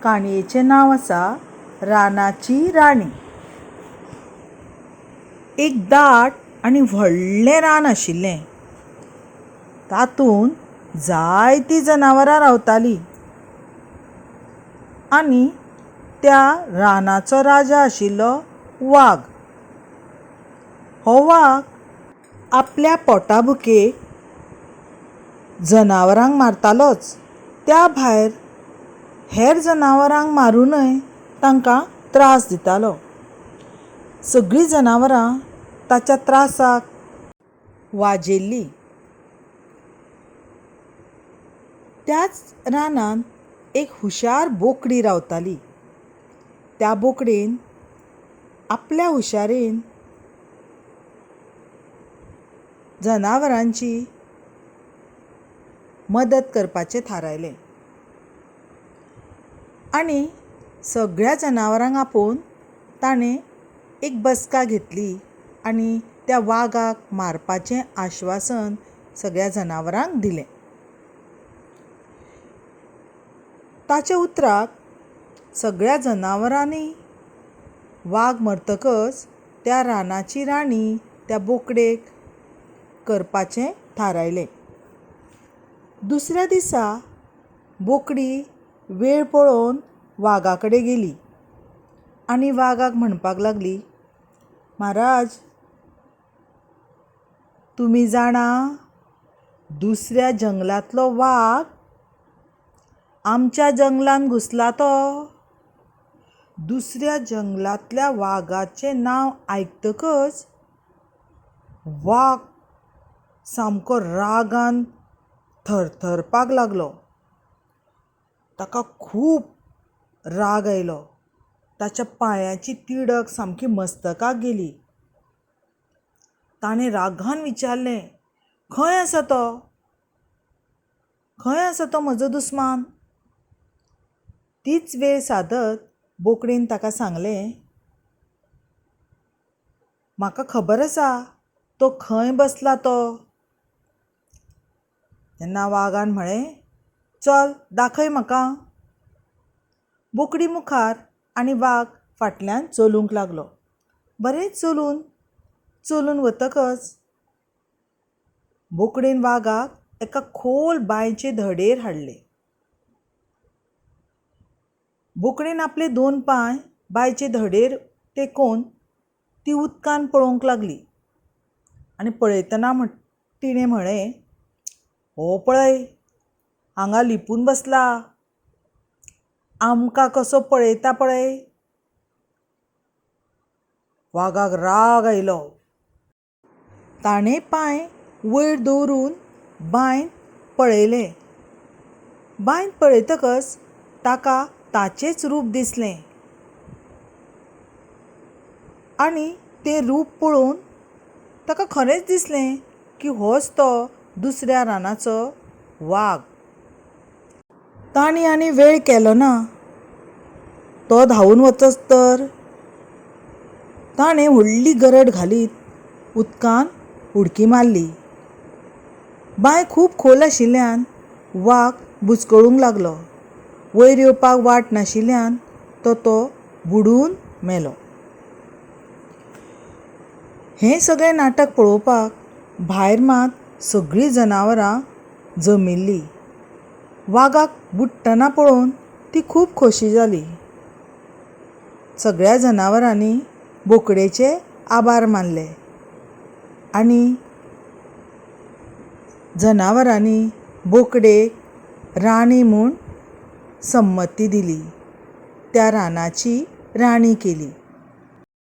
काणयेचें नांव आसा रानाची राणी. एक दाट आनी व्हडलें रान आशिल्लें. तातूंत जायतीं जनावरां रावतालीं आनी त्या रानाचो राजा आशिल्लो वाग. हो वाग आपल्या पोटाभुकेक जनावरांक मारतालोच, त्या भायर हेर जनावरांक मारुनय तांकां त्रास दितालो. सगळीं जनावरां ताच्या त्रासाक वाजेल्लीं. त्याच रानांत एक हुशार बोकडी रावताली. त्या बोकडेन आपल्या हुशारेन जनावरांची मदत करपाचें थारायलें आनी सगळ्या जनावरांक आपोवन ताणें एक बसका घेतली आनी त्या वागाक मारपाचें आश्वासन सगळ्या जनावरांक दिलें. ताच्या उतराक सगळ्या जनावरांनी वाग मरतकच त्या रानाची राणी त्या बोकडेक करपाचें थारायलें. दुसऱ्या दिसा बोकडी वेळ पळोवन वागा कडेन गेली आनी वागाक म्हणपाक लागली, म्हाराज, तुमी जाणा, दुसऱ्या जंगलांतलो वाग आमच्या जंगलांत घुसला तो. दुसऱ्या जंगलांतल्या वागाचें नांव आयकतकच वाग सामको रागान थरथरपाक लागलो. ताका खूब राग आयलो. ताच्या पांयाची तिडक सामकी मस्तकाक गेली. ताणें रागान विचारलें, खंय आसा तो? खंय आसा तो म्हजो दुस्मान? तीच वेळ सादत बोकडेन ताका सांगलें, म्हाका खबर आसा तो खंय बसला तो. तेन्ना वागान म्हळें, चल दाखय म्हाका. बोकडी मुखार आनी वाग फाटल्यान चलूंक लागलो. बरेंच चलून चलून वतकच बोकडेन वागाक एका खोल बांयचे धडेर हाडले. बोकडेन आपले दोन पांय बांयचे धडेर तेकोवन ती उदकान पळोवंक लागली आनी पळयतना तिणें म्हळें, हो पळय हांगा लिपून बसला, आमकां कसो पळयता पळय. वागाक राग आयलो. ताणें पांय वयर दवरून बांयत पळयलें. बांयत पळयतकच ताका ताचेंच रूप दिसलें आनी तें रूप पळोवन ताका खरेंच दिसलें की होच तो दुसऱ्या रानाचो वाग. तांणी आनी वेळ केलो ना. तो धांवून वचत तर ताणें व्हडली गरड घालीत उदकांत उडकी मारली. बांय खूब खोल आशिल्ल्यान वाग बुचकळूंक लागलो. वयर येवपाक वाट नाशिल्ल्यान तो तो बुडून मेलो. हें सगळें नाटक पळोवपाक भायर मात सगळीं जनावरां जमिल्लीं. वागाक बुडटना पळोवन ती खूब खोशी जाली. सगळ्या जनावरांनी बोकडेचे आभार मानले आनी जनावरांनी बोकडेक राणी म्हूण संमती दिली. त्या रानाची राणी केली.